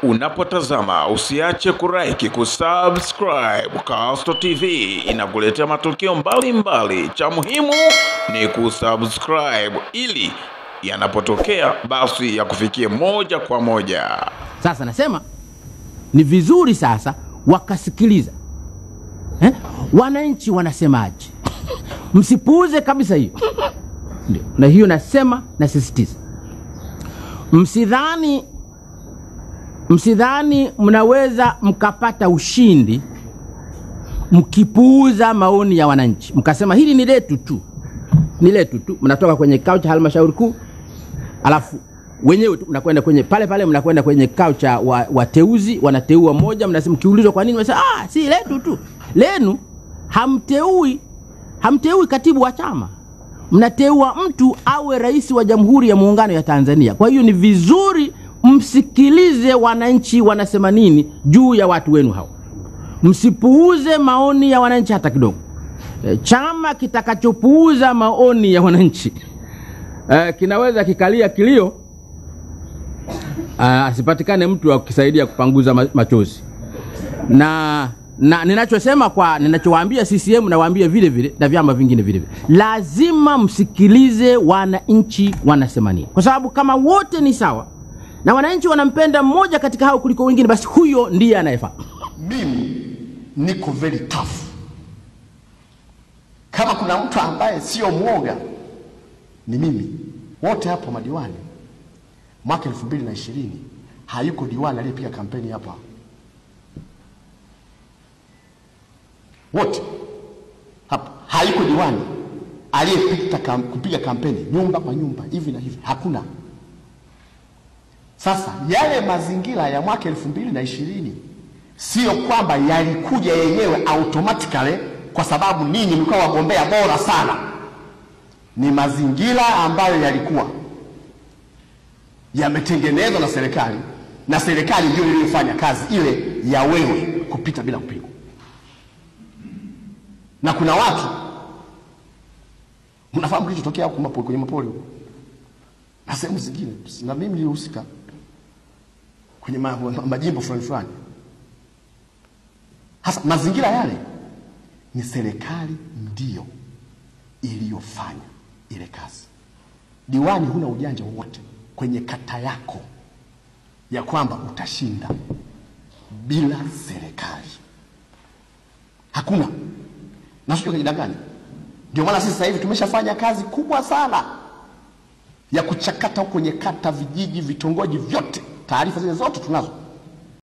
Unapotazama usiache kulike, kusubscribe. Castro TV inakuletea matukio mbalimbali. Cha muhimu ni kusubscribe ili yanapotokea basi yakufikie moja kwa moja. Sasa nasema ni vizuri sasa wakasikiliza. Wananchi wanasemaje? Msipuuze kabisa hiyo. Ndio. Na hiyo nasema, nasisitiza. Msidhani mnaweza mkapata ushindi mkipuuza maoni ya wananchi. Mkasema hili ni letu tu. Ni letu tu. Mnatoka kwenye kikao cha halmashauri kuu, alafu wenyewe tu mnakwenda kwenye pale pale, mnakwenda kwenye kikao cha wateuzi, wanateua moja, mnasema, mkiulizwa kwa nini mnasema si letu tu. Lenu hamteui katibu wa chama. Mnateua mtu awe rais wa Jamhuri ya Muungano ya Tanzania. Kwa hiyo ni vizuri msikilize wananchi wanasema nini juu ya watu wenu hao. Msipuuze maoni ya wananchi hata kidogo. Chama kitakachopuuza maoni ya wananchi kinaweza kikalia kilio, asipatikane mtu wa kukisaidia kupanguza machozi. Na ninachosema kwa ninachowaambia CCM nawaambia vile vile na vyama vingine vile vile. Lazima msikilize wananchi wanasema nini. Kwa sababu kama wote ni sawa na wananchi wanampenda mmoja katika hao kuliko wengine, basi huyo ndiye anayefaa. Mimi niko very tough. Kama kuna mtu ambaye sio muoga ni mimi. Wote hapo madiwani mwaka 2020 hayuko diwani aliyepiga kampeni hapa. Wote hapa hayuko diwani aliyepita kupiga kampeni nyumba kwa nyumba hivi na hivi, hakuna. Sasa yale mazingira ya mwaka 2020 sio kwamba yalikuja yenyewe automatically kwa sababu ninyi mlikuwa wagombea bora sana. Ni mazingira ambayo yalikuwa yametengenezwa na serikali, na serikali ndio iliyofanya kazi ile ya wewe kupita bila kupigwa. Na kuna watu mnafahamu kilichotokea huko kwenye mapoli huko na sehemu zingine, na mimi nilihusika kwenye majimbo fulani fulani. Hasa mazingira yale ni serikali ndio iliyofanya ile kazi. Diwani huna ujanja wowote kwenye kata yako ya kwamba utashinda bila serikali. Hakuna. Na sio kujidanganya. Ndio maana sisi sasa hivi tumeshafanya kazi kubwa sana ya kuchakata kwenye kata, vijiji, vitongoji vyote. Taarifa zile zote tunazo.